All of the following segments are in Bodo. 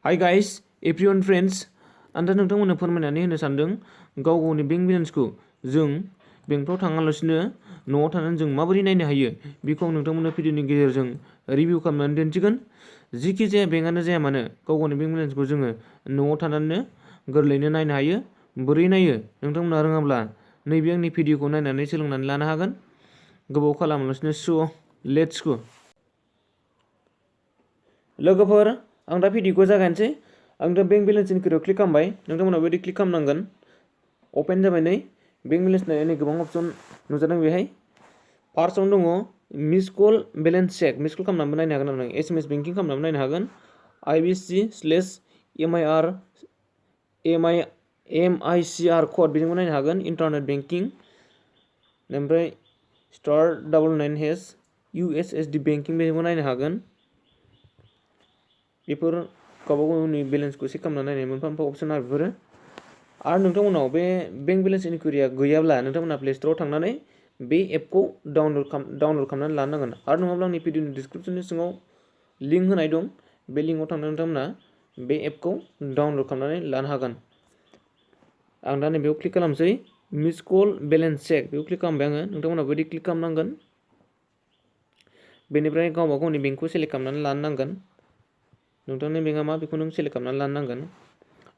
Hi guys, everyone friends. आं दा नोंथांमोननो फोरमायनानै होनो सानदों गाव गावनि बेंक बेलेन्सखौ जों बेंकफ्राव थाङालासिनो न'आव थानानै जों माबोरै नायनो हायो बेखौ आं नोंथांमोननो भिडिअनि गेजेरजों रिभिउ खालामनानै दिन्थिगोन। जिखि जाया बेंकआनो जाया मानो गाव गावनि बेंक बेलेन्सखौ जोङो न'आव थानानैनो गोरलैयैनो नायनो हायो। बोरै नायो नोंथांमोना रोङाब्ला नैबे आंनि भिडिअखौ नायनानै सोलोंनानै लानो हागोन। गोबाव खालामालासिनो लेट्स गो। लोगोफोर आं दा भिडिअखौ जागायनोसै। आं दा बेंक बेलेन्स इनकुरियाव क्लिक खालामबाय। नोंथांमोना बेबायदि क्लिक खालामनांगोन। अपेन जाबाय नै बेंक बेलेन्स नायनानै गोबां अपसन नुजादों बेहाय। फार्स्टआवनो दङ miss call balance check. Miss call खालामनानैबो नायनो हागोन आरो SMS बेंकिं खालामनानैबो नायनो हागोन। IBC/MICR कड बेजोंबो नायनो हागोन। इन्टारनेट बेंकिं ओमफ्राय *99# USSD बेंकिं बेजोंबो नायनो हागोन। बेफोर गावबा गावनि बेलेन्सखौ चेक खालामनानै नायनाय मोनफा मोनफा अपसन आरो बेफोरो। आरो नोंथांमोनाव बे बेंक बेलेन्स इनकुरिया गैयाब्ला नोंथांमोना प्ले स्ट'राव थांनानै बे एपखौ डाउनल'ड खालामनानै लानो नांगोन। आरो नङाब्ला आंनि भिडिअनि डिसक्रिपसननि सिङाव लिंक होनाय दं। बे लिंकआव थांनानै नोंथांमोना बे एपखौ डाउनल'ड खालामनानै लानो हागोन। आं दा नैबेयाव क्लिक खालामसै मिस कल बेलेन्स चेक बेयाव क्लिक खालामबाय आङो। नोंथांमोना बेबायदि क्लिक खालामनांगोन। बेनिफ्राय गावबा गावनि बेंकखौ सेलेक्ट खालामनानै लानो नांगोन। नोंथांनि बेंकआ मा बेखौ नों सेलेक्ट खालामनानै लानो नांगोन।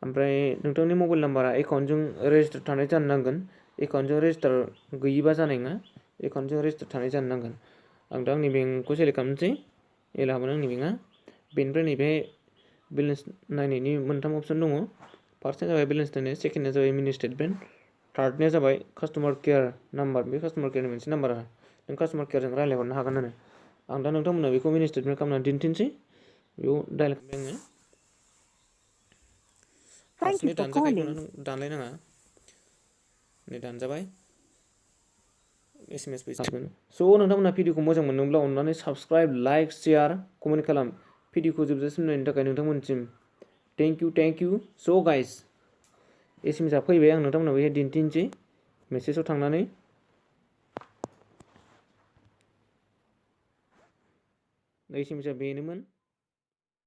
ओमफ्राय नोंथांनि मबाइल नाम्बारा एकाउन्टजों रेजिस्टार थानाय जानो नांगोन। एकाउन्टजों रेजिस्टार गैयिबा जानाय नङा। एकाउन्टजों रेजिस्टार थानाय जानो नांगोन। आं दा आंनि बेंकखौ सेलेक्ट खालामनोसै। एलाहाबाद आंनि बेंकआ। बेनिफ्राय नैबे बेलेन्स नायनायनि मोनथाम अपसन दङ। फार्स्टआ जाबाय बेलेन्स नायनाय, सेकेन्डआ जाबाय मिनि स्टेटमेन्ट, थार्डनिया जाबाय कास्टमार केयार नाम्बार। बे कास्टमार केयारनि मोनसे नाम्बार नों कास्टमार केयारजों रायज्लायहरनो हागोन आरो। आं दा नोंथांमोननो बेखौ मिनि स्टेटमेन्ट खालामनानै दिन्थिनोसै। बेयाव डायेल खालामबाय आङो। हारसिङै दानजाखायोखौ नों दानलायनाङा। नै दानजाबाय। SMS फैसिगोन। स' नोंथांमोना भिडिअखौ मोजां मोनदोंब्ला अननानै साबस्क्राइब, लाइक, शेयार, कमेन्ट खालाम। भिडिअखौ जोबजासिम नायनो थाखाय नोंथांमोननिसिम थेंक इउ। स' गाइस SMS आ फैबाय। आं नोंथांमोननो बेहाय दिन्थिनोसै मेसेजाव थांनानै। SMS आ बेनोमोन।